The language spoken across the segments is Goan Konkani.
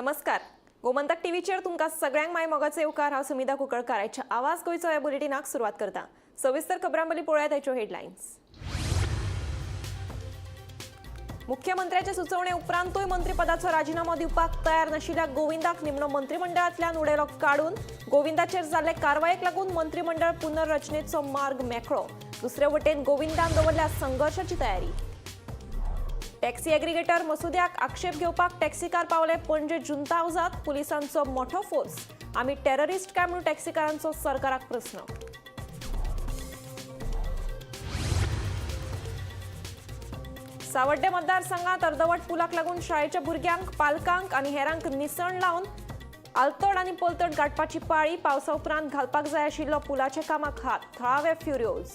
नमस्कार, गोमंतक टीव्हीचेर तुमकां सगळ्यांक माय मोगाचो येवकार. हांव सुमिधा कुंकळकार. आयच्या आवाज गोंयचो ह्या बुलेटिनाक सुरवात करता. सविस्तर खबरां पयलीं पळोवया ताच्यो हेडलायन्स. मुख्यमंत्र्याचे सुचोवणे उपरांतूय मंत्रीपदाचो राजिनामो दिवपाक तयार नाशिल्ल्या गोविंदाक निमणो मंत्रिमंडळांतल्यान उडयलो काडून. गोविंदाचेर जाल्ले कारवायेक लागून मंत्रिमंडळ पुनर्रचनेचो मार्ग मेकळो. दुसरे वटेन गोविंदान दवरल्या संघर्शाची तयारी. टॅक्सी एग्रीगेटर मसुद्याक आक्षेप घेवपाक टॅक्सीकार पावले पणजे जुंता हावजात. पुलिसांचो मोठो फोर्स. आमी टेररिस्ट काय म्हणून टॅक्सीकारांचो सरकाराक प्रस्न. सावड्डे मतदारसंघात अर्दवट पुलाक लागून शाळेच्या भुरग्यांक, पालकांक आनी हेरांक निसण लावन आलतड आनी पलतड गाठपाची पाळी. पावसा उपरांत घालपाक जाय आशिल्लो पुलाच्या कामाक हात. थळावे फ्युरियोज.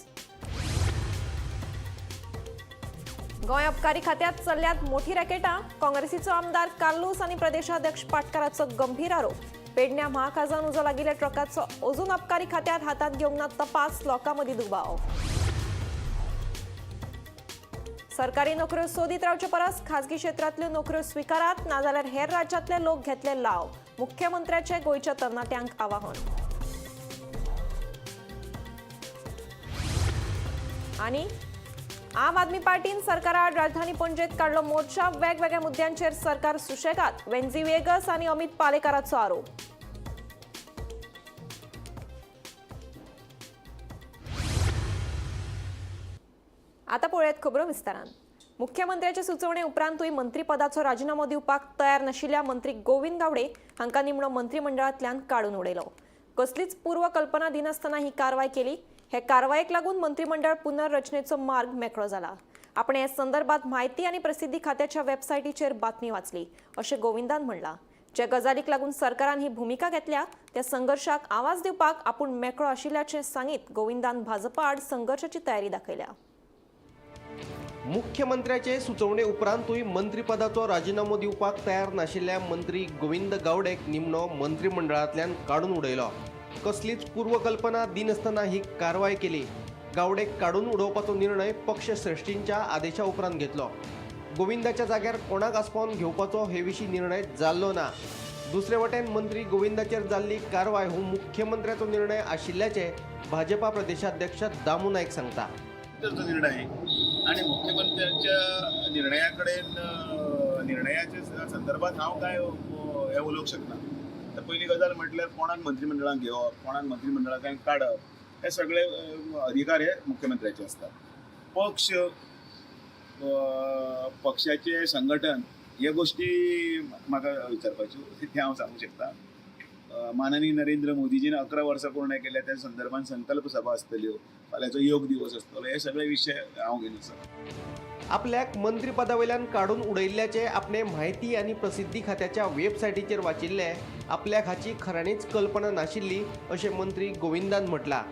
गोंय अबकारी खात्यात चल्ल्यात मोठी रॅकेटां. काँग्रेसीचो आमदार कार्लूस आनी प्रदेशाध्यक्ष पाटकाराचो गंभीर आरोप. पेडण्या महाखाजान उजो लागिल्ल्या ट्रकाचो अजून अबकारी खात्यात हातात घेवंक ना तपास. लोकां मदीं दुबाव. सरकारी नोकऱ्यो सोदीत रावचे परस खाजगी क्षेत्रांतल्यो नोकऱ्यो स्विकारात, नाजाल्यार हेर राज्यांतले लोक घेतले लाव. मुख्यमंत्र्याचे गोंयच्या तरणाट्यांक आवाहन. आनी आम आदमी पार्टीन सरकाराआड राजधानी पणजेत काडलो मोर्चा. वेगवेगळ्या मुद्द्यांचेर सरकार सुशेगाद. वेन्झी वेगस आनी अमित पालेकाराचो आरोप. आता पळोवयात खबरो विस्तारान. मुख्यमंत्र्याचे सुचोवणे उपरांतूय मंत्रीपदाचो राजिनामो दिवपाक तयार नाशिल्ल्या मंत्री गोविंद गावडे हांकां निमणो मंत्रिमंडळांतल्यान काडून उडयलो. कसलीच पूर्वकल्पना दिनासतना ही कारवाय केली. हे कारवायेक लागून मंत्रिमंडळ पुनर्रचनेचो मार्ग मेकळो जाला. आपण हे संदर्भात म्हायती आनी प्रसिद्धी खात्याच्या वेबसायटीचेर बातमी वाचली अशें गोविंदान म्हणलां. जे गजालीक लागून सरकारान ही भुमिका घेतल्या त्या संघर्शाक आवाज दिवपाक आपूण मेकळो आशिल्ल्याचें सांगीत गोविंदान भाजपा आड संघर्शाची तयारी दाखयल्या. मुख्यमंत्र्याचे सुचोवणे उपरांतूय मंत्रीपदाचो राजिनामो दिवपाक तयार नाशिल्ल्या मंत्री गोविंद गावडेक निमणो मंत्रिमंडळांतल्यान काडून उडयलो. कसलीच पूर्वकल्पना दिनासतना ही कारवाय केली. गावडेक काडून उडोवपाचो निर्णय पक्ष श्रेष्ठींच्या आदेशा उपरांत घेतलो. गोविंदाच्या जाग्यार कोणाक आसपावन घेवपाचो हे विशीं निर्णय जाल्लो ना. दुसरे वटेन मंत्री गोविंदाचेर जाल्ली कारवाय हो मुख्यमंत्र्याचो निर्णय आशिल्ल्याचें भाजपा प्रदेशाध्यक्ष दामू नायक सांगता. निर्णय आणि मुख्यमंत्र्यांच्या निर्णयाकडेन निर्णयाच्या संदर्भात हांव काय हें उलोवंक शकना. तर पयली गजाल म्हटल्यार कोणाक मंत्रिमंडळांत घेवप, कोणाक मंत्रिमंडळांतल्यान काडप हे सगळे अधिकार हे मुख्यमंत्र्याचे असतात. पक्ष, पक्षाचे संघटन हे गोष्टी म्हाका विचारपाच्यो ते हांव सांगूंक शकता. माननीय नरेंद्र मोदीजीन 11 वर्सां पूर्ण केल्या त्या संदर्भात संकल्प सभा आसतल्यो, फाल्यांचो योग दिवस आसतलो, हे सगळे विशय हांव घेवन आसा. आपल्याक मंत्रीपदावयल्यान काडून उडयल्ल्याचे आपणे म्हायती आनी प्रसिद्धी खात्याच्या वेबसायटीचेर वाचिल्ले. आपल्याक हाची खऱ्यांनीच कल्पना नाशिल्ली अशें मंत्री गोविंदान म्हटलां.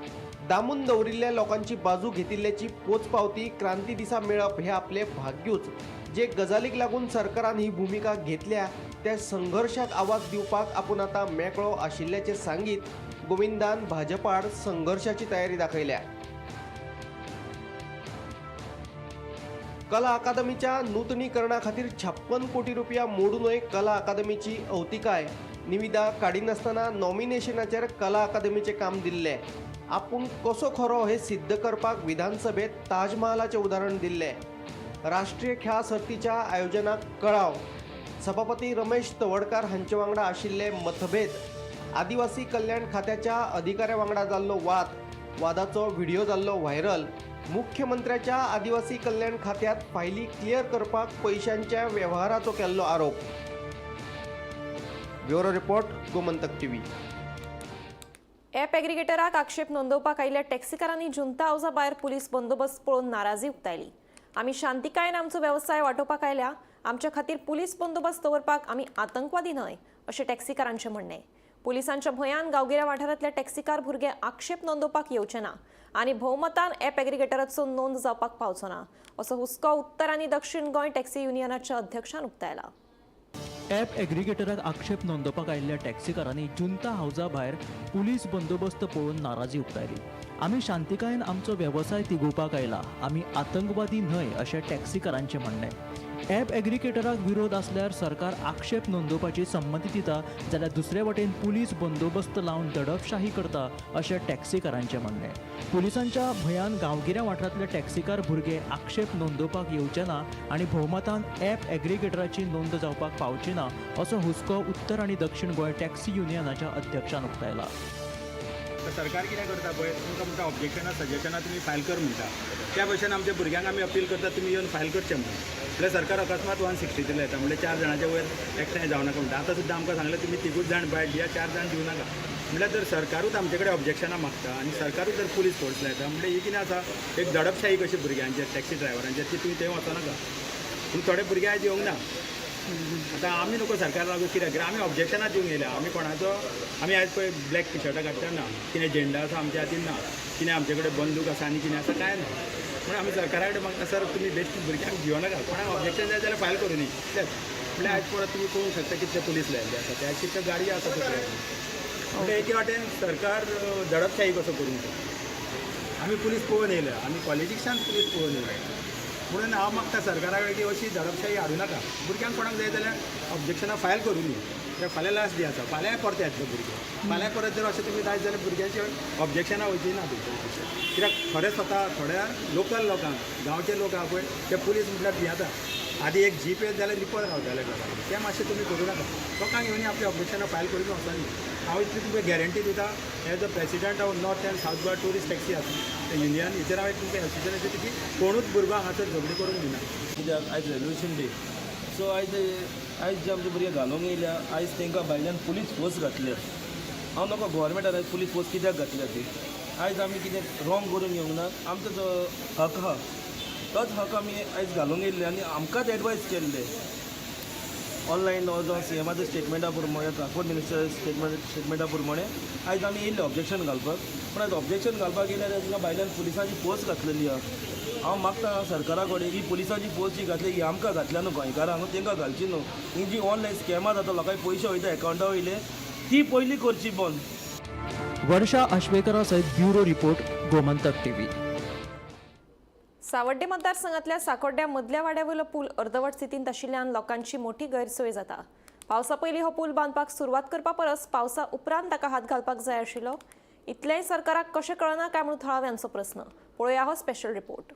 दामून दवरिल्ल्या लोकांची बाजू घेतिल्ल्याची पोचपावती क्रांती दिसा मेळप हे आपले भाग्यूच. जे गजालीक लागून सरकारान ही भुमिका घेतल्या त्या संघर्शाक आवाज दिवपाक आपूण आतां मेकळो आशिल्ल्याचें सांगीत गोविंदान भाजपा आड संघर्शाची तयारी दाखयल्या. कला अकादमीच्या नूतनीकरणा खातीर 56 कोटी रुपया मोडूनय कला अकादमीची अवतिकाय. निविदा काडिनासतना नॉमिनेशनाचेर कला अकादमीचें काम दिल्लें. आपूण कसो खरो हें सिद्ध करपाक विधानसभेत ताजमहालाचें उदाहरण दिल्लें. राष्ट्रीय खेळां सर्तीच्या आयोजनाक कळाव. सभापती रमेश तवडकार हांचे वांगडा आशिल्ले मतभेद. आदिवासी कल्याण खात्याच्या अधिकाऱ्या वांगडा जाल्लो वाद. वादाचो व्हिडिओ जाल्लो व्हायरल. मुख्यमंत्र्याच्या आदिवासी कल्याण खात्यात फायली क्लियर करपाक पयशांच्या वेव्हाराचो केल्लो आरोप. Bureau report, Gomantak TV. App एग्रीगेटराक आक्षेप नोंदोवपाक आयिल्ल्या टॅक्सीकारांनी जुंता हावजा भायर पुलीस बंदोबस्त पळोवन नाराजी उक्तायली. आमी शांतिकायेन आमचो वेवसाय वाटोवपाक आयल्या, आमच्या खातीर पुलीस बंदोबस्त दवरपाक आमी आतंकवादी न्हय अशें टॅक्सीकारांचें म्हणणें. पुलिसांच्या भंयान गांवगिऱ्या वाठारांतले टॅक्सीकार भुरगे आक्षेप नोंदोवपाक येवचे ना आनी भोवमतान ॲप एग्रीगेटराचो नोंद जावपाक पावचो ना असो हुस्को उत्तर आनी दक्षिण गोंय टॅक्सी युनियनाच्या अध्यक्षान उक्तायला. ॲप एग्रीगेटराक आक्षेप नोंदोवपाक आयिल्ल्या टॅक्सीकारांनी जुंता हावजा भायर पुलीस बंदोबस्त पळोवन नाराजी उक्तायली. आमी शांतिकायेन आमचो वेवसाय तिगोवपाक आयला, आमी आतंकवादी न्हय अशें टॅक्सीकारांचें म्हणणें. ॲप एग्रिगेटराक विरोध आसल्यार सरकार आक्षेप नोंदोवपाची संमती दिता जाल्यार दुसरे वटेन पुलीस बंदोबस्त लावन दडपशाही करता अशें टॅक्सीकारांचें म्हणणें. पुलिसांच्या भंयान गांवगिऱ्या वाठारांतले टॅक्सीकार भुरगे आक्षेप नोंदोवपाक येवचे ना आनी भोवमतान ॲप एग्रिगेटराची नोंद जावपाक पावची ना असो हुस्को उत्तर आनी दक्षिण गोंय टॅक्सी युनियनाच्या अध्यक्षान उक्तायला. सरकार कितें करता पळय, तुमकां म्हणटा ऑब्जेक्शनां सजेशनां तुमी फायल कर म्हणटा. त्या भशेन आमच्या भुरग्यांक आमी अपील करता तुमी येवन फायल करचें म्हणून. म्हणल्यार सरकार अकस्मात 163 येता, म्हणल्यार 4 जाणांच्या वयर एकठांय जावं नाका म्हणटा. आतां सुद्दां आमकां सांगलें तुमी 3 जाण बायट दिया, 4 जाण दिवं नाका. म्हणल्यार जर सरकारूच आमचे कडेन ऑब्जेक्शनां मागता आनी सरकारूच जर पुलीस फोर्स लायता म्हणल्यार ही कितें आसा, एक दडपशाही कशी भुरग्यांचेर, टॅक्सी ड्रायव्हरांचेर, ती तुमी थंय वचनाका. पूण थोडे भुरगे आयज येवंक ना. आतां आमी नको सरकार लागू कित्याक, कित्याक आमी ऑब्जेक्शनां दिवंक येयल्या. आमी कोणाचो, आमी आयज पळय ब्लॅक टिशर्टां घातल्या ना, कितें झेंडा आसा आमच्या हातीन ना, कितें आमचे कडेन बंदूक आसा आनी कितें आसा कांय ना. म्हणून आमी सरकारा कडेन मागता सर तुमी बेश्टी भुरग्यांक भियो नाका, कोणाक ऑब्जेक्शन जाय जाल्यार फायल करूं न्ही. म्हणल्यार आयज परत तुमी पळोवंक शकता कितले पुलीस लायिल्ले आसा, त्या कितल्यो गाडयो आसा दुसऱ्या. म्हणल्यार एके वाटेन सरकार दडपशाही कसो करूंक शकता. आमी पुलीस पळोवन येयल्या, आमी कॉलेजीकच्यान पुलीस पळोवन येयल्या. म्हणून हांव मागता सरकारा कडेन की अशी दडपशाही हाडूं नाका. भुरग्यांक कोणाक जाय जाल्यार ऑब्जेक्शनां फायल करूं न्ही, कित्याक फाल्यां लास्ट डे आसा, फाल्यांय परते येतले भुरगे. फाल्यां परत जर अशें तुमी जायत जाल्यार भुरग्यांची ऑब्जेक्शनां वयची ना तुमच्या. कित्याक खरें स्वता थोड्या लोकल लोकांक, गांवचे लोक आहा पळय ते पुलीस म्हटल्यार भियेता. आदी एक जीप येत जाल्यार लिपत रावताले घरान, तें मातशें तुमी करूं नाका. लोकांक येवन आपली ऑब्जेक्शनां फायल करून वचोनी. हांव इतली तुमकां गॅरंटी दिता, as a president of north and south Goa tourist taxi आसा युनियन, हेचेर हांव एक तुमकां एसोसिएशन दिता की कोणूच भुरगो हांगासर झगडी करूंक दिना. कित्याक आयज रेवोल्युशन डे, सो आयज आयज जे आमचे भुरगे घालूंक येयल्या, आयज तांकां भायल्यान पुलीस फोर्स घातल्या. हांव नको गोवोरमेंटान आयज पुलीस फोर्स कित्याक घातल्या ती. आयज आमी कितें रॉंग करूंक येवंक ना, आमचो जो हक आहा तोच हक आमी आयज घालूंक येयल्ले आनी आमकांच एडवायज केल्ले ऑनलायन जावं सी एमाच्या स्टेटमेंटा प्रमाणे, ट्रान्सपोर्ट मिनिस्टर स्टेटमेंटा प्रमाणे आयज आमी येयल्ले ऑब्जेक्शन घालपाक. पूण आयज ऑब्जेक्शन घालपाक येयल्यार तांकां भायल्यान पुलिसांची फोर्स घातलेली आहा. हांव मागता सरकारा कडेन ही पुलिसांची फोर्स जी घातली ही आमकां घातल्या न्हू, गोंयकारांक, तांकां घालची न्हू. ही जी ऑनलायन स्कॅमां जाता, लोकांक पयशे वयता एकावंटा वयले, ती पयली करची बंद. वर्षा आश्वेकरा सयत ब्युरो रिपोर्ट, गोमंतक टीव्ही. सावड्डे मतदारसंघातल्या साकोड्ड्या मदल्या वाड्यावयलो पूल अर्दवट स्थितींत आशिल्ल्यान लोकांची मोठी गैरसोय जाता. पावसा पयलीं हो पूल बांदपाक सुरवात करपा परस पावसा उपरांत ताका हात घालपाक जाय आशिल्लो. इतलेंय सरकाराक कशें कळना काय म्हणून थळाव्यांचो प्रस्न. पळोवया हो स्पेशल रिपोर्ट.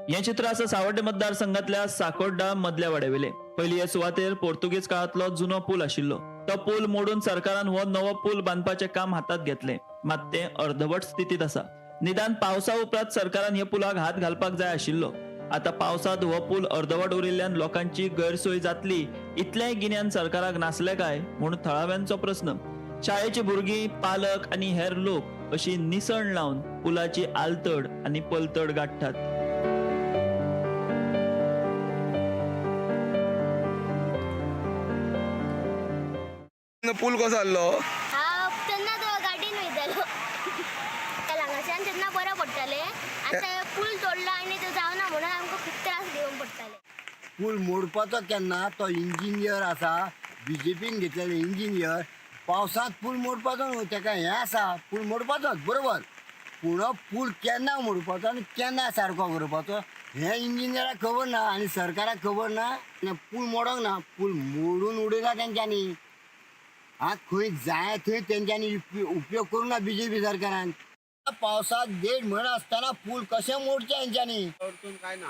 हें चित्र आसा सावड्डे मतदारसंघातल्या साकोड्डा मदल्या वाड्यावेले. पयलीं हे सुवातेर पोर्तुगीज काळांतलो जुनो पूल आशिल्लो. तो पूल मोडून सरकारान हो नवो पूल बांदपाचें काम हातांत घेतलें, मात तें अर्दवट स्थितींत आसा. निदान पावसा उपरांत सरकारान हे पुलाक हात घालपाक जाय आशिल्लो. आतां पावसांत हो पूल अर्दवट उरिल्ल्यान लोकांची गैरसोय जातली इतलेंय गिन्यान सरकाराक नासलें काय म्हूण थळाव्यांचो प्रस्न. शाळेची भुरगीं, पालक आनी हेर लोक अशी निसण लावन पुलाची आलतड आनी पलतड गांठटात. पूल कसो आहलो? हांव तेन्ना तो गाडयेन वयतालो हांगाच्यान, तेन्ना बरें पडटालें. आतां पूल तोडला आनी तो जावना म्हणून आमकां खूब त्रास घेवंक पडटाले. पूल मोडपाचो केन्ना तो इंजिनियर आसा, बीजेपीन घेतलेलो इंजिनियर, पावसांत पूल मोडपाचो न्हू, तेका हें आसा पूल मोडपाचोच बरोबर, पूण पूल केन्ना मोडपाचो आनी केन्ना सारको करपाचो हें इंजिनियराक खबर ना आनी सरकाराक खबर ना. पूल मोडोंक ना, पूल मोडून उडयला तेंच्यांनी. हा खंय जाय थंय तेंच्यांनी उपयोग करूं ना बीजेपी सरकारान. पावसाक 1.5 म्हयनो आसतना पूल कशें मोडचें हेंच्यांनी? अडचण काय ना,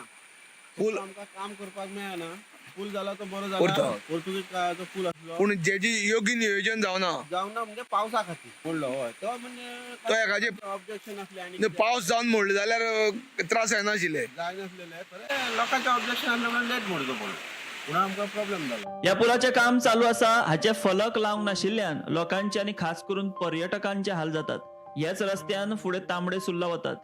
पूल आमकां काम करपाक मेळना. पूल जाला तो बरो जाला, पोर्तुगीज काळाचो पूल आसलो, पूण जेजी योग्य नियोजन जावना, जावना म्हणजे पावसा खातीर मोडलो. हय, तो म्हणजे तो एकाचे ऑब्जेक्शन आसलें आनी पावस जावन मोडले जाल्यार त्रास जायनाशिल्ले, जायनासलेले. खरें लोकांचे ऑब्जेक्शन आसलें म्हणून लेट मोडचो पडलो, पूण आमकां प्रॉब्लेम जालो. ह्या पुलाचें काम चालू आसा हाचे फलक लावंक नाशिल्ल्यान लोकांचे आनी खास करून पर्यटकांचे हाल जातात. ह्याच रस्त्यान फुडें तांबडे सुर्ला वतात.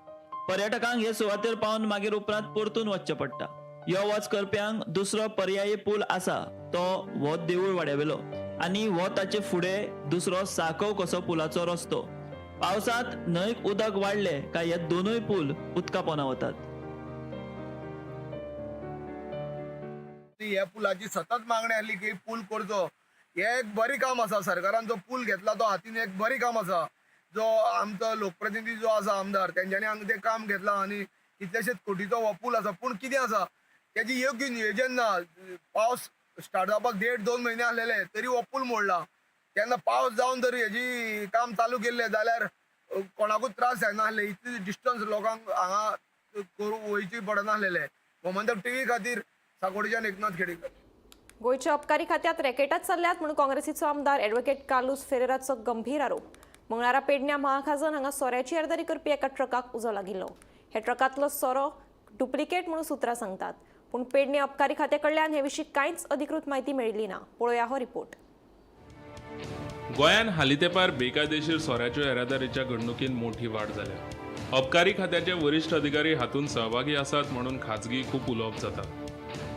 पर्यटकांक हे सुवातेर पावन मागीर उपरांत परतून वचचें पडटा. यो वच करप्यांक दुसरो पर्यायी पूल आसा तो हो देवूळ वाड्यावेलो आनी हो ताचे फुडें दुसरो साकव कसो पुलाचो रस्तो. पावसांत न्हंयक उदक वाडलें काय हे दोनूय पूल उदका पोंदा वतात. ह्या पुलाची सतत मागणी आसली की पूल करचो, हें एक बरें काम आसा. सरकारान जो पूल घेतला तो हातीन एक बरें काम आसा. जो आमचो लोकप्रतिनिधी जो आसा आमदार, तेंच्यांनी हांगा तें काम घेतलां आनी कितलेशेच कोटीचो हो पूल आसा. पूण कितें आसा, तेजी योग्य नियोजन ना. पावस स्टार्ट जावपाक 1.5-2 म्हयने आसलेले तरी हो पूल मोडला. तेन्ना पावस जावन जर हेजी काम चालू केल्लें जाल्यार कोणाकूच त्रास जायना आसले. इतली डिस्टन्स लोकांक हांगा करूं वयची पडनासलेलें. गोमंतक टीव्ही खातीर साकोडीच्यान एकनाथ खेडेकर. गोंयच्या अबकारी खात्यात रॅकेटाच चल्ल्यात म्हणून काँग्रेसीचो आमदार ॲडव्होकेट कार्लूस फेरेराचो गंभीर आरोप. मंगळारा पेडण्या महाखाजन हांगा सोऱ्याची येरादारी करपी एका ट्रकाक उजो लागिल्लो. ह्या ट्रकांतलो सोरो डुप्लिकेट म्हणून सुत्रां सांगतात, पूण पेडणे अबकारी खात्या कडल्यान हे विशीं कांयच अधिकृत म्हायती मेळिल्ली ना. पळोवया हो रिपोर्ट. गोंयांत हालीं तेंपार बेकायदेशीर सोऱ्याच्यो येरादारीच्या घडणुकींत मोठी वाड जाल्या. अबकारी खात्याचे वरिश्ठ अधिकारी हातूंत सहभागी आसात म्हणून खाजगी खूब उलोवप जाता.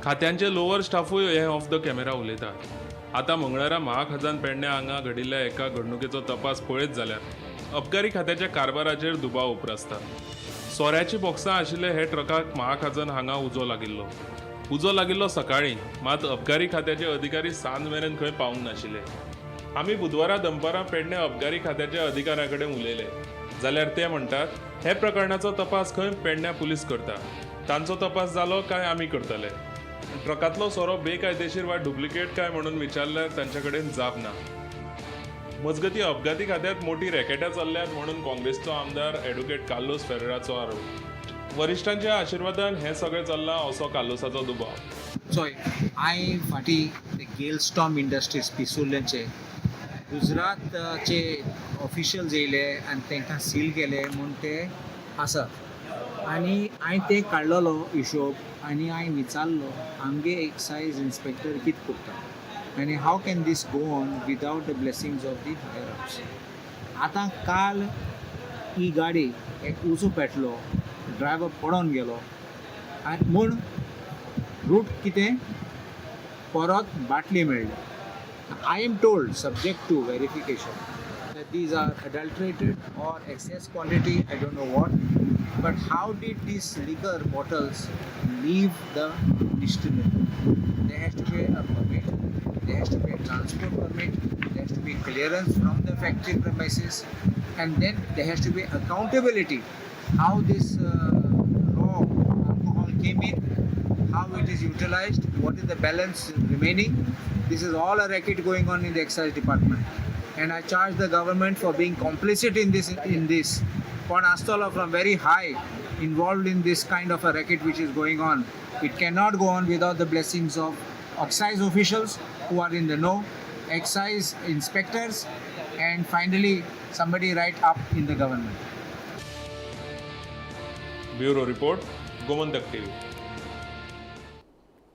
खात्यांचे लोअर स्टाफूय हे ऑफ the camera उलयतात. आतां मंगळारा महाखजान पेडण्यां हांगा घडिल्ल्या एका घडणुकेचो तपास पळयत जाल्यार अबकारी खात्याच्या कारभाराचेर दुबाव उप्रासता. सोऱ्याचीं बॉक्सां आशिल्ले हे ट्रकाक महाखाजन हांगा उजो लागिल्लो. उजो लागिल्लो सकाळीं, मात अबकारी खात्याचे अधिकारी सांज मेरेन खंय पावूंक नाशिल्ले. आमी बुधवारा दनपारां पेडणे अबकारी खात्याच्या अधिकाऱ्यां कडेन उलयले जाल्यार ते म्हणटात, हे प्रकरणाचो तपास खंय पेडण्या पुलीस करता, तांचो तपास जालो काय आमी करतले. ट्रकांतलो सोरो बेकायदेशीर वा डुप्लिकेट काय म्हणून विचारल्यार तांचे कडेन जाप ना. मजगतीं अपघाती खात्यांत मोठी रॅकेटां चल्ल्यात म्हणून काँग्रेसचो आमदार ॲडव्होकेट कार्लोस फेरेराचो आरोप. वरिश्ठांच्या आशिर्वादान हें सगळें चल्लां असो कार्लोसाचो दुबाव. चोय, हांवें फाटीं ते गेलस्टॉम इंडस्ट्रीज पिसुर्लेचे गुजरातचे ऑफिशियल्स येयले आनी तांकां सील केले म्हूण ते आसा. आनी हांवें ते काडलेलो हिशोब आनी हांवें विचारलो आमगे एक्सायज इन्स्पेक्टर कितें करता आनी how can this go on without the blessings of the higher ups. आतां काल ही गाडी एक उजो पेटलो, ड्रायवर पडोन गेलो आनी म्हूण रूट कितें परत बाटली मेळ्ळी. I am told, subject to verification, that these are adulterated or excess quantity, I don't know what, but how did these liquor bottles leave the distillery? There has to be a permit, there has to be a transport permit, there has to be clearance from the factory premises, and then there has to be accountability how this raw alcohol came in, how it is utilized, what is the balance remaining. This is all a racket going on in the excise department. And I charge the government for being complicit in this. In this. Pon Astola from very high involved in this kind of a racket which is going on. It cannot go on without the blessings of excise officials who are in the know, excise inspectors, and finally somebody right up in the government. Bureau report, Gomantak TV.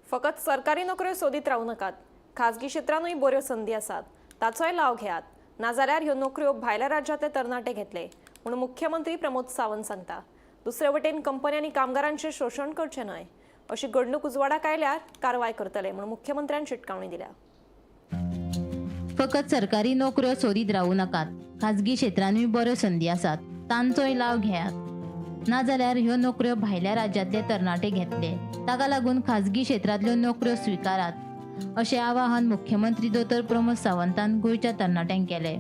फकत सरकारी नोकऱ्यो सोदीत रावू नाकात, खाजगी क्षेत्रानूय बऱ्यो संदी आसात, ताचोय लाव घेयात. नाजाल्यार ह्यो नोकऱ्यो भायल्या राज्यांतले तरणाटे घेतले म्हणून मुख्यमंत्री प्रमोद सावंत सांगता. दुसरे वटेन कंपन्यांनी कामगारांचें शोशण करचें न्हय अशी घडणूक उजवाडाक आयल्यार कारवाय करतले म्हणून मुख्यमंत्र्यान शिटकावणी दिल्या. फकत सरकारी नोकऱ्यो सोदीत रावू नाकात, खाजगी क्षेत्रानूय बऱ्यो संदी आसात, तांचोय लाव घेयात. नाजाल्यार ह्यो नोकऱ्यो भायल्या राज्यांतले तरणाटे घेतले, ताका लागून खाजगी क्षेत्रांतल्यो नोकऱ्यो स्विकारात अशें आवाहन मुख्यमंत्री दोतोर प्रमोद सावंतान गोंयच्या तरणाट्यांक केलें.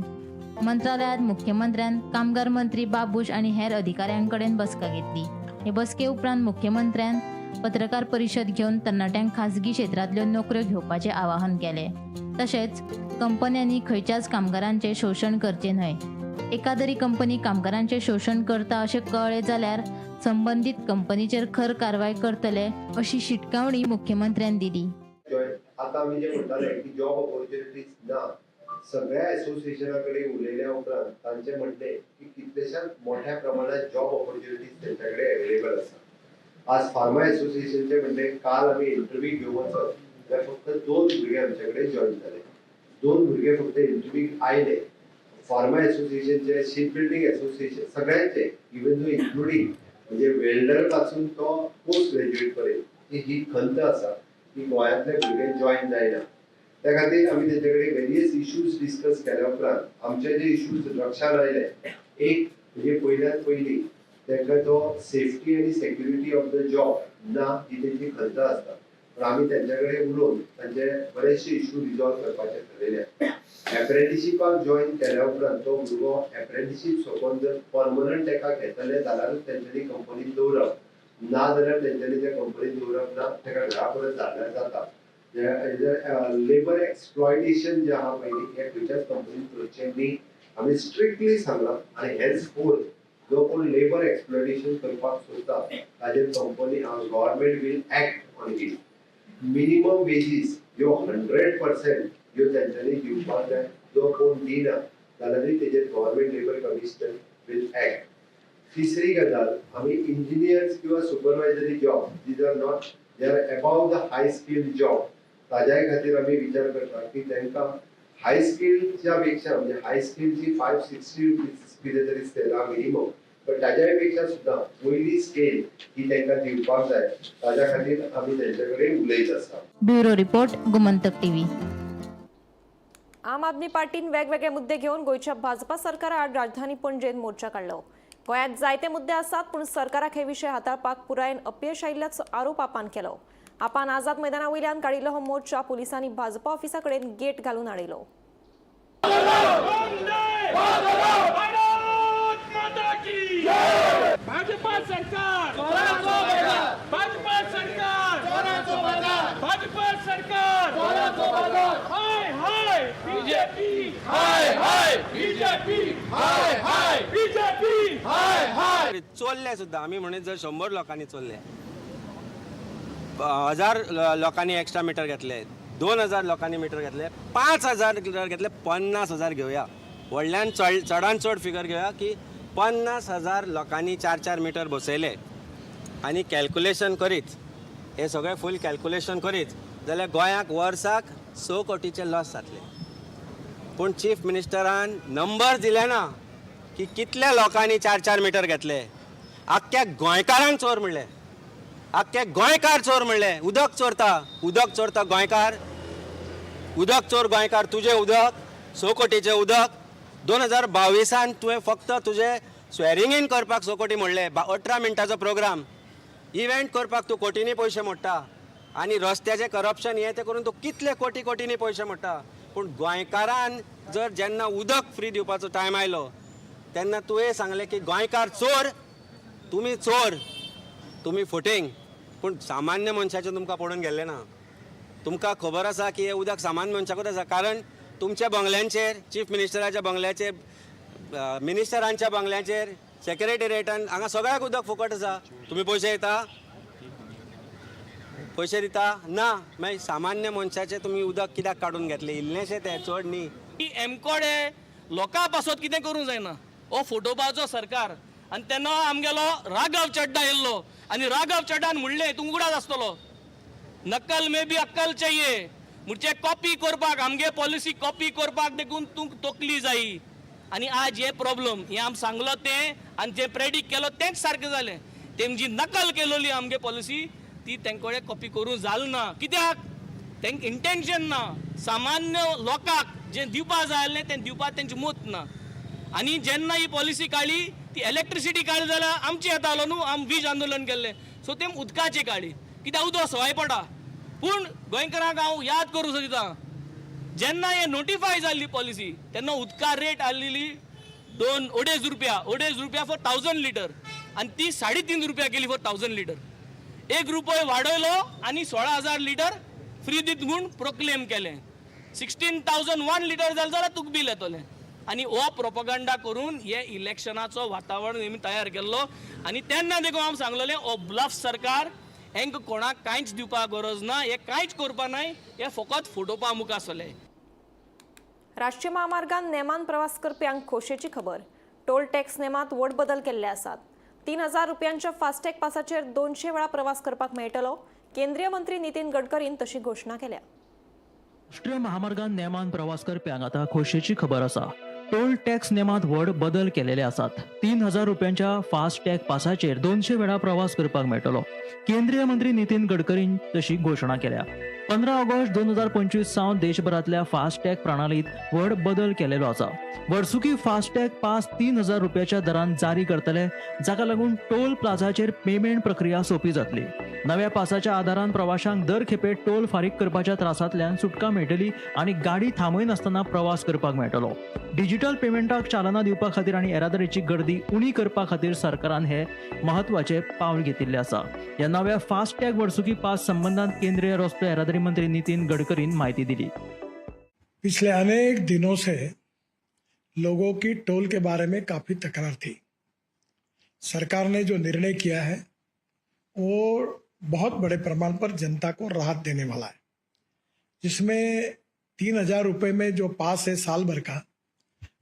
मंत्रालयांत मुख्यमंत्र्यान कामगार मंत्री बाबूश आनी हेर अधिकाऱ्यां कडेन बसका घेतली. हे बसके उपरांत मुख्यमंत्र्यान पत्रकार परिशद घेवन तरणाट्यांक खाजगी क्षेत्रांतल्यो नोकऱ्यो घेवपाचें आवाहन केलें. तशेंच कंपन्यांनी खंयच्याच कामगारांचें शोशण करचें न्हय. एकादरी कंपनी कामगारांचें शोशण करता अशें कळ्ळें जाल्यार संबंदीत कंपनीचेर खर कारवाय करतले अशी शिटकावणी मुख्यमंत्र्यान दिली. आतां आमी जे म्हणटाले की जॉब ऑपॉर्च्युनिटीज ना, सगळ्या एसोसिएशना कडेन उलयल्या उपरांत तांचें म्हणणें की कितलेशाच मोठ्या प्रमाणात जॉब ऑपॉर्च्युनिटीज तेंच्या कडेन अवेलेबल आसा. आज फार्मा एसोसिएशनचें म्हणणें, काल आमी इंटरव्यू घेवंक वचत जाल्यार फक्त 2 भुरगे आमचे कडेन जॉयन जाले, 2 भुरगे फक्त इंटरव्यूक आयले. फार्मा एसोसिएशनचे, शीप बिल्डींग एसोसिएशन, सगळ्यांचे, इवन दो इन्क्लुडींग म्हणजे वेल्डर पासून तो पोस्ट ग्रॅज्युएट पर्यंत की ही खंत आसा की गोंयांतले भुरगे जॉयन जायना. त्या खातीर आमी तेंचे कडेन वेरियस इश्यूज डिस्कस केल्या उपरांत आमचे जे इश्यूज लक्षात आयले, एक म्हणजे पयल्यात पयली तांकां जो सेफ्टी आनी सेक्युरिटी ऑफ the job ना ही तेंची खंत आसता. पण आमी तेंच्या कडेन उलोवन तांचे बरेचशे इशू रिजॉल्व करपाचे ठरयले. एप्रेंटिशीपाक जॉयन केल्या उपरांत तो भुरगो एप्रेंटिशीप सोंपोवन जर परमनंट ताका घेतले जाल्यारूच तेंच्यांनी कंपनीत दवरप, ना जाल्यार तेंच्यांनी त्या कंपनीत दवरप ना, ताका घरा परत धाडल्यार जाता. लेबर एक्सप्लॉयटेशन जें आहा पळय न्ही, हें खंयच्याच कंपनीन करचें न्ही, आमी स्ट्रिक्टली सांगलां. आनी हेन्स फोर्थ जो कोण लेबर एक्सप्लॉयटेशन करपाक सोदता ताजेर company government will act on it. Minimum wages ह्यो 100% ह्यो तेंच्यांनी दिवपाक जाय. जो कोण दिना जाल्यारूय तेजेर government labour commissioner will act. तिसरी गजाल, आमी इंजिनियर्स किंवा supervisory job, these are not, they are above the high skill job, ताज्याय खातीर आमी विचार करता की तांकां हाय स्किलच्या पेक्षा, म्हणजे हाय स्किलची 560 रुपीज कितें तरी स्केल आहा मिनिमम, पण ताज्याय पेक्षा सुद्दां वयली स्केल ही तांकां दिवपाक जाय. ताज्या खातीर आमी तेंचे कडेन उलयत आसा. Bureau report, Gomantak TV. आम आदमी पार्टीन वेगवेगळे मुद्दे घेवन गोंयच्या भाजपा सरकारा आड राजधानी पणजेंत मोर्चा काडलो. गोंयांत जायते मुद्दे आसात, पूण सरकाराक हे विशय हाताळपाक पुरायेन अपयश आयिल्ल्याचो आरोप आपान केलो. आपान आझाद मैदाना वयल्यान काडिल्लो हो मोर्चा पुलिसांनी भाजपा ऑफिसा कडेन गेट घालून हाडयलो. भाजपा सरकार, भाजपा सरकार, भाजपा सरकार, हाय हाय बीजेपी, हाय हाय बीजेपी, हाय हाय बीजेपी, हाय हाय. चोरले सुद्दां आमी म्हणीत जर 100 लोकांनी चोरले, 1000 लोकांनी एक्स्ट्रा मिटर घेतले, 2000 लोकांनी मिटर घेतले, 5000 मिटर घेतले, 50,000 घेवया, व्हडल्यान चड चडान चड फिगर घेवया की 50,000 लोकांनी 4-4 मिटर बसयले आनी कॅल्कुलेशन करीत, हे सगळें फूल कॅल्कुलेशन करीत जाल्यार गोंयाक वर्साक 6 कोटीचे लॉस जातले. पूण चीफ मिनिस्टरान नंबर दिले ना की कितल्या लोकांनी 4-4 मिटर घेतले. आख्ख्या गोंयकारांक चोर म्हणले, आख्खे गोंयकार चोर म्हणले. उदक चोरता, उदक चोरता गोंयकार, उदक चोर गोंयकार. तुजें उदक 6 कोटीचें उदक 2022 तुवें फक्त तुजें स्वेरिंग इन करपाक 6 कोटी म्हणले. 18 मिनटाचो प्रोग्राम इव्हेंट करपाक तूं कोटींनी पयशे मोडटा आनी रस्त्याचें करप्शन हें तें करून तूं कितले कोटी कोटींनी पयशे मोडटा. पूण गोंयकारान जर जेन्ना उदक फ्री दिवपाचो टायम आयलो तेन्ना तुवें सांगलें की गोंयकार चोर, तुमी चोर, तुमी फटींग. पूण सामान्य मनशाचें तुमकां पडून गेल्लें ना. तुमकां खबर आसा की हें उदक सामान्य मनशाकूच आसा, कारण तुमच्या बंगल्यांचेर, चीफ मिनिस्टराच्या बंगल्याचेर, मिनिस्टरांच्या बंगल्याचेर, सेक्रेटेरिएटान हांगा सगळ्याक उदक फुकट आसा. तुमी पयशे दिता? पयशे दिता ना. मागीर सामान्य मनशाचें तुमी उदक कित्याक काडून घेतलें? इल्लेंशें तें, चड न्ही. एमकोडे लोकां पासत कितें करूंक जायना हो फोटोवपाचो सरकार. आनी तेन्ना आमगेलो राघव चड्डा येयल्लो आनी राघव चड्डान म्हणलें, तूं उगडास आसतलो, नक्कल में भी अक्कल चाहिए, म्हणजे कॉपी करपाक आमगे पॉलिसी कॉपी करपाक देखून तूं तकली जायी. आनी आज हे प्रॉब्लम हें आमी सांगलो तें आनी जें प्रेडिक्ट केलो तेंच सारकें जालें. तेमची नकल केलोली आमगे पॉलिसी ती तेंकडे कॉपी करूंक जाल ना. कित्याक तेंक इंटेन्शन ना, सामान्य लोकांक जें दिवपा जाय आसलें तें दिवपाक तेंची मत ना. आनी जेन्ना ही पॉलिसी काडली ती इलेक्ट्रिसिटी काडली जाल्यार आमची येतालो न्हू, आमी वीज आंदोलन केल्लें, सो तेम उदकाची काडली कित्याक उदक सवाय पडटा. पूण गोंयकारांक हांव याद करूं सोदिता, जेन्ना हे नोटिफाय जाल्ली पॉलिसी तेन्ना उदका रेट आहलेली 2-2.5 रुपया, 2.5 रुपया फॉर 1000 लिटर, आनी ती 3.5 रुपया केली फॉर 1000 लिटर. 1 रुपयो वाडयलो आनी 16,000 लिटर फ्री दीत म्हूण प्रोक्लेम केलें. 16,001 लिटर जालें जाल्यार तुका बील येतलें. आनी हो प्रोपोगंडा करून हे इलेक्शनाचो वातावरण हेमी तयार केल्लो. आनी तेन्ना देखून आमी सांगलेलें हो ब्लफ सरकार, हेंक कोणाक कांयच दिवपाक गरज ना, हे कांयच करपा नाय, हे फकत फोटोवपा मुखार सरले. राष्ट्रीय महामार्गान नेमान प्रवास करप्यांक खोशेची खबर. टोल टॅक्स नेमात व्हड बदल केल्ले आसात. 3,000 रुपयांच्या फास्टॅग पासाचेर 200 वेळा प्रवास करपाक मेळटलो. केंद्रीय मंत्री नितीन गडकरीन तशी घोशणा केल्या. राष्ट्रीय महामार्गान नेमान प्रवास करप्यांक आतां खोशेची खबर आसा. टोल टॅक्स नेमात व्हड बदल केलेले आसात. 3,000 रुपयांच्या फास्टॅग पासाचेर 200 वेळा प्रवास करपाक मेळटलो. केंद्रीय मंत्री नितीन गडकरीन तशी घोशणा केल्या. 15 ऑगस्ट 2025 सावन देशभरांतल्या फास्टॅग प्रणालीत व्हड बदल केलेलो आसा. वर्सुकी फास्टॅग पास 3,000 रुपयाच्या दरान जारी करतले, जाका लागून टोल प्लाझाचेर पेमेंट प्रक्रिया सोंपी जातली. नव्या पासाच्या आदारान प्रवाशांक दर खेपे टोल फारीक करपाच्या त्रासांतल्यान सुटका मेळटली आनी गाडी थांबयनासतना प्रवास करपाक मेळटलो. डिजिटल पेमेंटाक चालना दिवपा खातीर आनी येरादारीची गर्दी उणी करपा खातीर सरकारान हे म्हत्वाचे पावल घेतिल्ले आसा. ह्या नव्या फास्टॅग वर्सुकी पास संबंदांत केंद्रीय रस्तो येरादारी मंत्री नितीन गडकरीन म्हायती दिली. पिछले अनेक दिनों से लोगों की टोल के बारे में काफ़ी तकरार थी. सरकार ने जो निर्णय किया है वो बहुत बड़े प्रमाण पर जनता को राहत देने वाला है, जिसमें 3,000 रुपये में जो पास है साल भर का,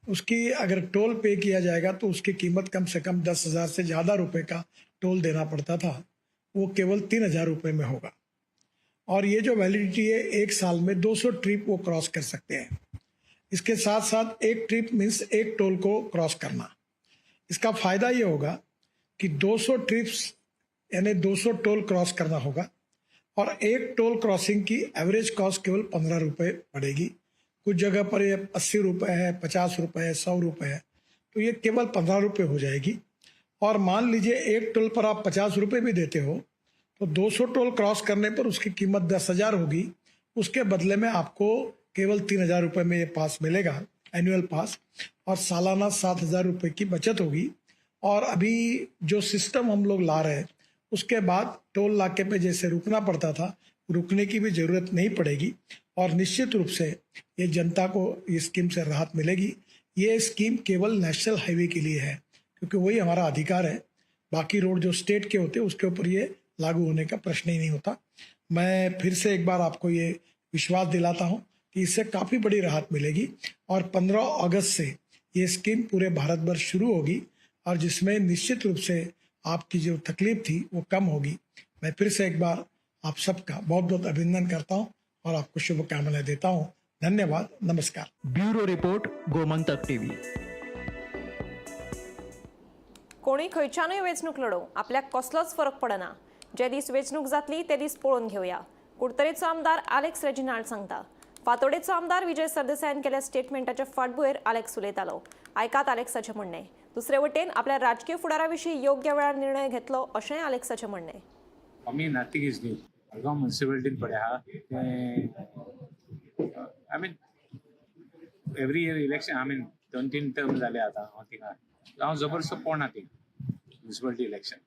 उसकी अगर टोल पे किया जाएगा तो उसकी कीमत कम से कम 10,000 से ज़्यादा रुपए का टोल देना पड़ता था, वो केवल 3,000 रुपये में होगा. और ये जो वैलिडिटी है एक साल में 200 ट्रिप वो क्रॉस कर सकते हैं. इसके साथ साथ एक ट्रिप मीन्स एक टोल को क्रॉस करना. इसका फ़ायदा ये होगा कि 200 ट्रिप्स यानी 200 टोल क्रॉस करना होगा और एक टोल क्रॉसिंग की एवरेज कॉस्ट केवल 15 रुपये पड़ेगी. कुछ जगह पर ये 80 रुपये है, 50 रुपये है, 100 रुपये है, तो ये केवल 15 रुपये हो जाएगी. और मान लीजिए एक टोल पर आप 50 रुपये भी देते हो तो 200 टोल क्रॉस करने पर उसकी कीमत 10,000 होगी. उसके बदले में आपको केवल 3,000 रुपये में ये पास मिलेगा, एनुअल पास, और सालाना 7,000 रुपये की बचत होगी. और अभी जो सिस्टम हम लोग ला रहे हैं उसके बाद टोल नाके पे जैसे रुकना पड़ता था, रुकने की भी ज़रूरत नहीं पड़ेगी और निश्चित रूप से ये जनता को इस स्कीम से राहत मिलेगी. ये स्कीम केवल नेशनल हाईवे के लिए है क्योंकि वही हमारा अधिकार है. बाकी रोड जो स्टेट के होते हैं उसके ऊपर ये लागू होने का प्रश्न ही नहीं होता. मैं फिर से एक बार आपको ये विश्वास दिलाता हूँ कि इससे काफ़ी बड़ी राहत मिलेगी और 15 अगस्त से ये स्कीम पूरे भारत भर शुरू होगी और जिसमें निश्चित रूप से आपकी जो तकलीफ थी वो कम होगी. मैं फिर से एक बार आप सबका बहुत बहुत अभिनंदन करता हूँ और आपको शुभकामनाएं देता हूँ. धन्यवाद, नमस्कार. Bureau report, Gomantak TV. कोणी खंयच्यानूय वेंचणूक लढोवं, आपल्याक कसलोच फरक पडना. जे दीस वेंचणूक जातली ते दीस पळोवन घेवया, कुडतरेचो आमदार आलेक्स रेजिनाल्ड सांगता. फातोडेचो आमदार विजय सरदेसायान केल्या स्टेटमेंटाच्या फाटभुंयेर आलेक्स उलयतालो. आयकात आलेक्साचें म्हणणें. दुसरे वटेन आपल्या राजकीय फुडारा विशीं योग्य वेळार निर्णय घेतलो अशेंय आलेक्साचें म्हणणें. For me, nothing is new. Madgaon म्युनिसिपालिटीन पळय आहा तें, I mean, every year election. I mean, 2-3 term जाले आतां हांव थिंगा. हांव जबरदस्त पळोवना थिंगा municipality election.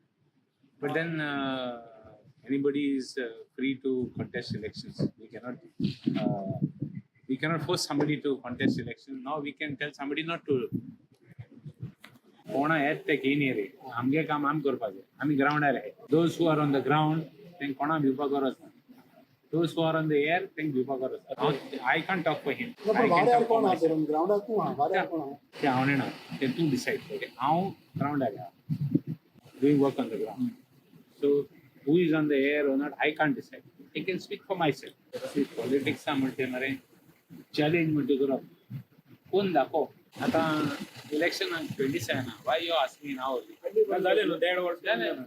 But then anybody is free to contest elections. We cannot force somebody to contest election. Now we can tell somebody not to. कोणा येत ते घेवन ये रे, आमगे काम आमी करपाचें. आमी ग्रावंडार आहाय. Those who are on the ground तांकां कोणा भिवपाक गरज ना. Those who are on the air तांकां भिवपाक गरज ना. हांव I can't talk for him. ग्रावंडार तूं आहा, वाऱ्यार कोण आहा? तें हांव नेणा, तें तूं डिसायड कर. हांव ग्रावंडार आहा, doing work on the ground. So who is on the air or not, I can't decide. I can speak for myself. See, politics म्हणटे मरे चॅलेंज म्हणटे करप कोण दाखो. आतां election 27, why you asking now? जालें न्हू देड वर्स.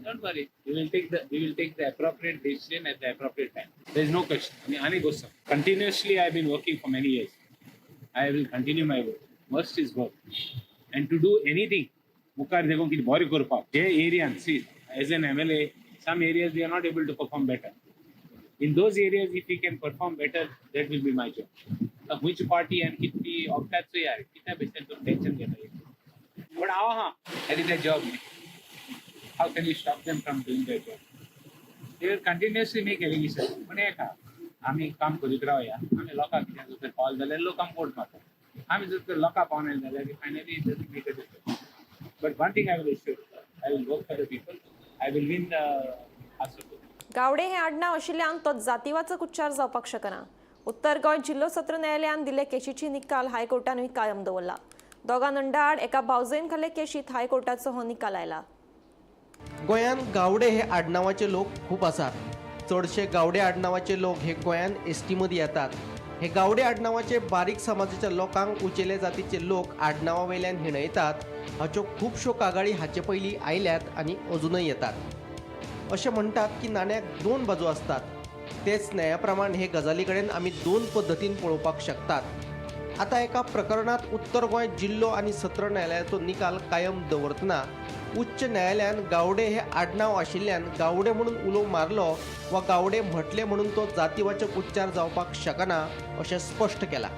Don't worry, we will take the appropriate decision at the appropriate time. There is no question. आनी आनी गोश्ट, continuously I been working for many years. I will continue my work. Must is work and to do anything मुखार देखून कितें बरें करपाक जे एरियान. See, as an MLA, some areas we are not able to perform better. In those areas, if we can perform better, that will be my job. Which party and कितली ऑप्टाचो यार, कित्या भशेन तूं टेन्शन घेता? बट हांव आहा, that is the job. How can you stop them from doing their job? They will continuously make allegation. पण एक आहा, आमी काम करीत रावया. आमी लोकांक कितें जर पावले जाल्यार लोक आमकां वोट मारता. आमी जर तर लोकां पावना जाल्यार finally it doesn't make a difference. But one thing I will assure, I will work for the people. I will win the hearts of the Gawade हे आडनांव आशिल्ल्यान तो जातीवाचक उच्चार जावपाक शकना. उत्तर गोंय जिल्लो सत्र न्यायालयान दिल्ले केशीची निकाल हायकोर्टानूय कायम दवरला. दोगां नंडा आड एका भावजयन घाल्ले केशीत हायकोर्टाचो हो निकाल आयला. गोंयांत गावडे हे आडनांवाचे लोक खूब आसात. चडशे गावडे आडनांवाचे लोक हे गोंयांत एसटी मदीं येतात. हे गावडे आडनांवाचे बारीक समाजाच्या लोकांक उंचेले जातीचे लोक आडनांवा वयल्यान हिणयतात हाच्यो खुबश्यो कागाळी हाचे पयलीं आयल्यात आनी अजुनय येतात. अशें म्हणटात की नाण्याक दोन बाजू आसतात. तेच न्याया प्रमाण हे गजाली कडेन आमी दोन पद्दतीन पळोवपाक शकतात. आतां एका प्रकरणांत उत्तर गोंय जिल्लो आनी सत्र न्यायालयाचो निकाल कायम दवरतना उच्च न्यायालयान गावडे हे आडनांव आशिल्ल्यान गावडे म्हणून उलो मारलो वा गावडे म्हटले म्हणून तो जातीवाचक उच्चार जावपाक शकना अशें स्पश्ट केलां.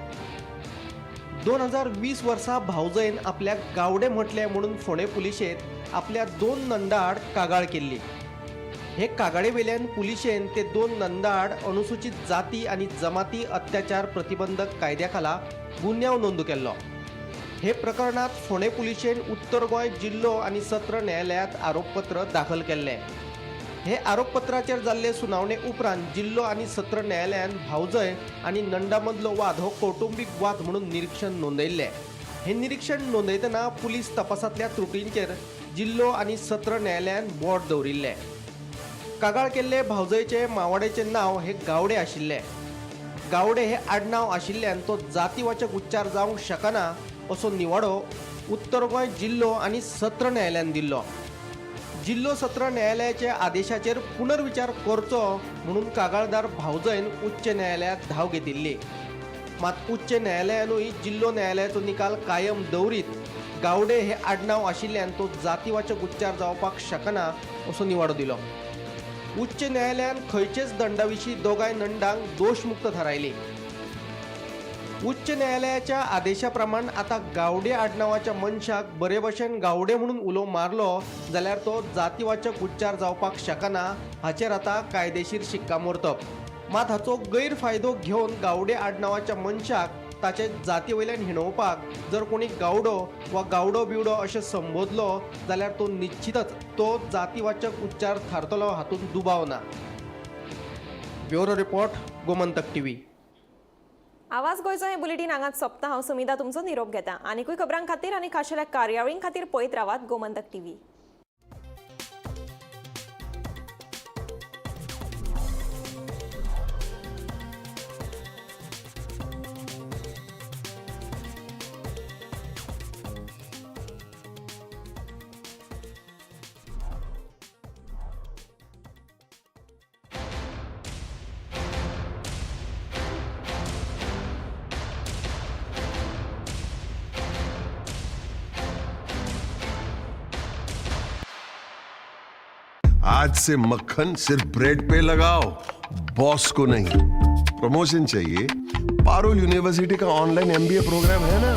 2020 वर्सा भावजयन आपल्याक गावडे म्हटले म्हणून फोंडें पुलिशेंत आपल्या 2 नंदा आड कागाळ केल्ली. हे कागाळे वेल्यान पुलिशेन ते 2 नंदा आड अनुसूचित जाती आनी जमाती अत्याचार प्रतिबंधक कायद्या खाला गुन्यांव नोंद केल्लो. हे प्रकरणांत फोंडें पुलिशेन उत्तर गोंय जिल्लो आनी सत्र न्यायालयांत आरोपपत्र दाखल केल्लें. हे आरोपपत्राचेर जाल्ले सुनावणे उपरांत जिल्लो आनी सत्र न्यायालयान भावजय आनी नंडा मदलो वाद हो कौटुंबीक वाद म्हणून निरीक्षण नोंदयल्लें. हे निरीक्षण नोंदयतना पुलीस तपासांतल्या त्रुटींचेर जिल्लो आनी सत्र न्यायालयान बोट दवरिल्लें. कागाळ केल्ले भावजयचे मावाड्याचें नांव हे गावडे आशिल्लें. गावडे हे आडनांव आशिल्ल्यान तो जातीवाचक उच्चार जावंक शकना असो निवाडो उत्तर गोंय जिल्लो आनी सत्र न्यायालयान दिल्लो. जिल्लो सत्र न्यायालयाच्या आदेशाचेर पुनर्विचार करचो म्हणून कागाळदार भावजयन उच्च न्यायालयांत धांव घेतिल्ली. मात उच्च न्यायालयानूय जिल्लो न्यायालयाचो निकाल कायम दवरीत गावडे हे आडनांव आशिल्ल्यान तो जातीवाचक उच्चार जावपाक शकना असो निवाडो दिलो. उच्च न्यायालयान खंयचेच दंडा विशीं दोगांय नंडांक दोशमुक्त थारायली. उच्च न्यायालयाच्या आदेशा प्रमाण आतां गावडे आडनांवाच्या मनशाक बरे भशेन गावडे म्हणून उलो मारलो जाल्यार तो जातीवाचक उच्चार जावपाक शकना हाचेर आतां कायदेशीर शिक्कामोर्तब. मात हाचो गैरफायदो घेवन गावडे आडनांवाच्या मनशाक ताचे जाती वयल्यान हिणोवपाक जर कोणी गावडो वा गावडो बिवडो अशें संबोधलो जाल्यार तो निश्चितच तो जातीवाचक उच्चार थारतलो हातूंत दुबाव ना. Bureau report, Gomantak TV. आवाज गोंयचो हें बुलेटीन हांगाच सोंपता. हांव सुमिता तुमचो निरोप घेता. आनीकूय खबरां खातीर आनी खाशेल्या कार्यावळीं खातीर पळयत रावात गोमंतक टीव्ही. आज से मक्खन सिर्फ ब्रेड पे लगाओ, बॉस को नहीं। प्रमोशन चाहिए, पारुल यूनिवर्सिटी का ऑनलाइन एमबीए प्रोग्राम है ना।